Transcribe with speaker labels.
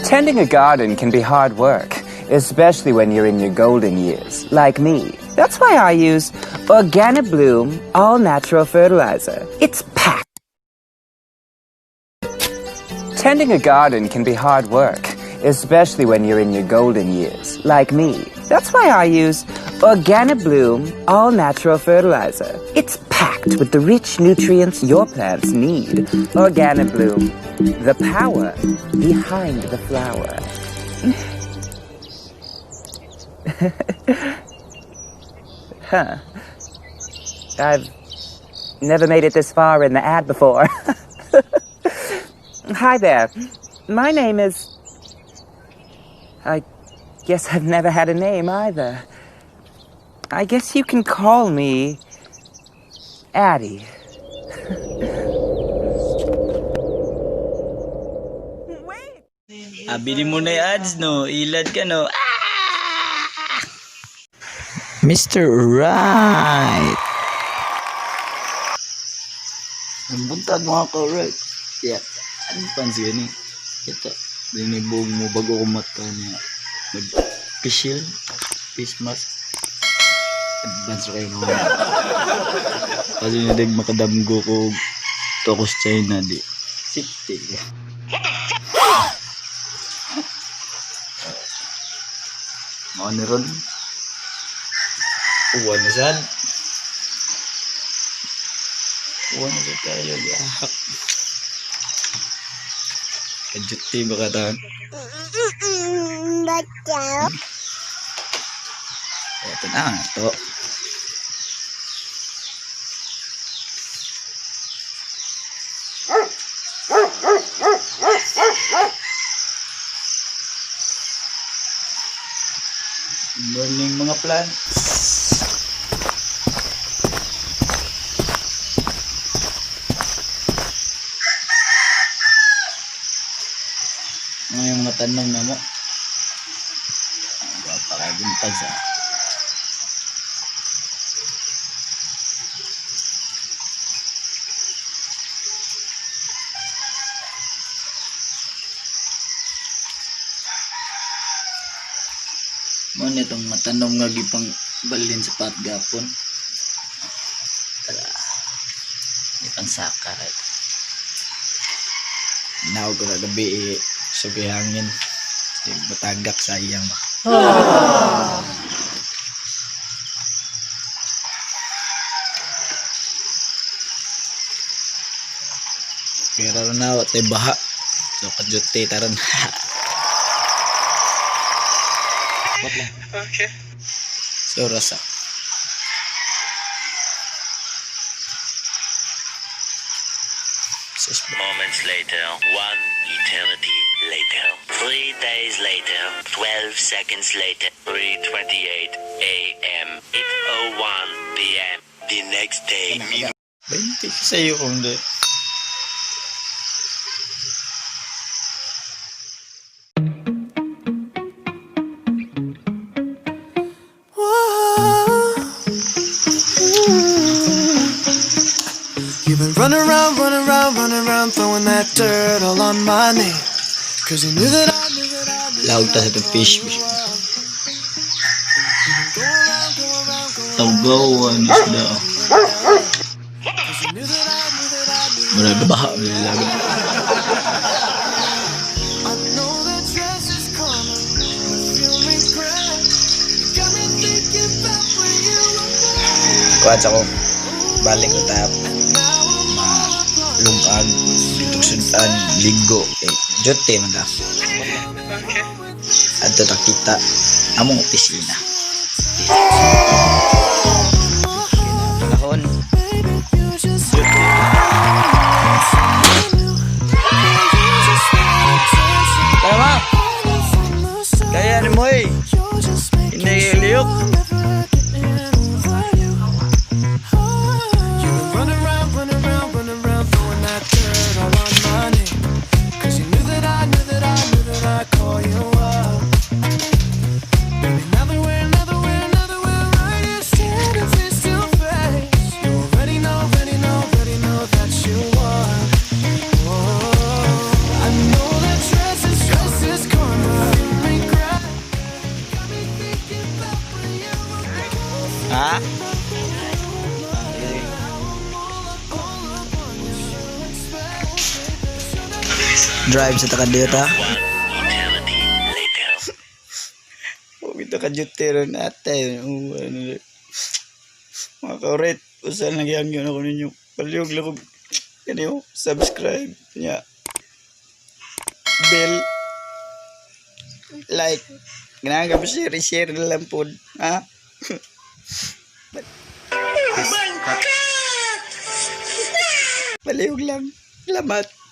Speaker 1: Tending a garden can be hard work, especially when you're in your golden years, like me. That's why I use Organobloom All Natural Fertilizer. It's packed. Tending a garden can be hard work, especially when you're in your golden years, like me. That's why I use Organobloom All Natural Fertilizer. It's packed with the rich nutrients your plants need. Organobloom, the power behind the flower. Huh. I've never made it this far in the ad before. Hi there. My name is. I guess I've never had a name either. I guess you can call me Addie.
Speaker 2: Abi ni mo na yung ads, no? Ilad ka, no? Ah!
Speaker 3: Mr. Right.
Speaker 2: Ang buntag, mga correct. Yeah. Ano pansin ni? Ito. Dinibog mo bago ko mata niya. Mag pisil. Face mask. Advance kayo no. Kasi nidig makadamgo ko tokos China di. Safety. Mao ni ron. Uwan na sad. Uwan na sad kayo. Gahak. Kajuti ba ka taon? Ito na ito. Good morning, mga plants. Ano yung mga tanong na mo? Ang gwapa kay buntag sa. Mo ni itong matanom nga gipang balin sa patgapon. Tara. Di pansaka right. Now ko na gabi eh, sugay hangin. Di batagak, sayang ba. Pero na wa tay baha. So kajuti taron. Okay. So rasa. Sus,
Speaker 4: Moments later, one eternity later, 3 days later, 12 seconds later, 3:28 a.m., 8:01 p.m. The next day.
Speaker 2: 20 sa'yo kung di.
Speaker 5: You've been running around, running around, running around, throwing that dirt all on my name. 'Cause you knew that I knew that I knew
Speaker 2: Lawag ta sa itong fish.
Speaker 5: Go around, go around, go around.
Speaker 2: Tawgaw, ano isda.
Speaker 5: 'Cause you knew that I knew that I knew.
Speaker 2: Mura baha, nilaga.
Speaker 5: I know that dress is karma, perfume regret. You got me thinking about when you were mine.
Speaker 2: Kuha sa ko. Balik ko tap.
Speaker 5: And now I'm
Speaker 2: Ma lungag, sudan, ligo. Eh, jote man ta. Adto ta kita among opisina. Panahon.
Speaker 5: Baby, you just someone new. You just want attention.
Speaker 2: Tara ma!
Speaker 5: I knew from the start.
Speaker 2: Kaya ni mo eh!
Speaker 5: You're just making
Speaker 2: Hindi
Speaker 5: sure
Speaker 2: liyok.
Speaker 5: I'm never getting over you. You've been running around, running around, running around, throwing that dirt all on my name. 'Cause you knew that I knew that I knew that I'd call you up. Baby, now that we're right here
Speaker 3: Drive sa takadiyot ha.
Speaker 4: One eternity later.
Speaker 2: Huwag ito ka-duty ron ate. Oo, ano, mga kaurit, usan lang yan yun ako ninyo. Palihog lang ko. Kaniyo, subscribe niya. Bell. Like. Ganahan ka pa share, share na lang po. Ha? Oh my God! Palihog lang. Salamat.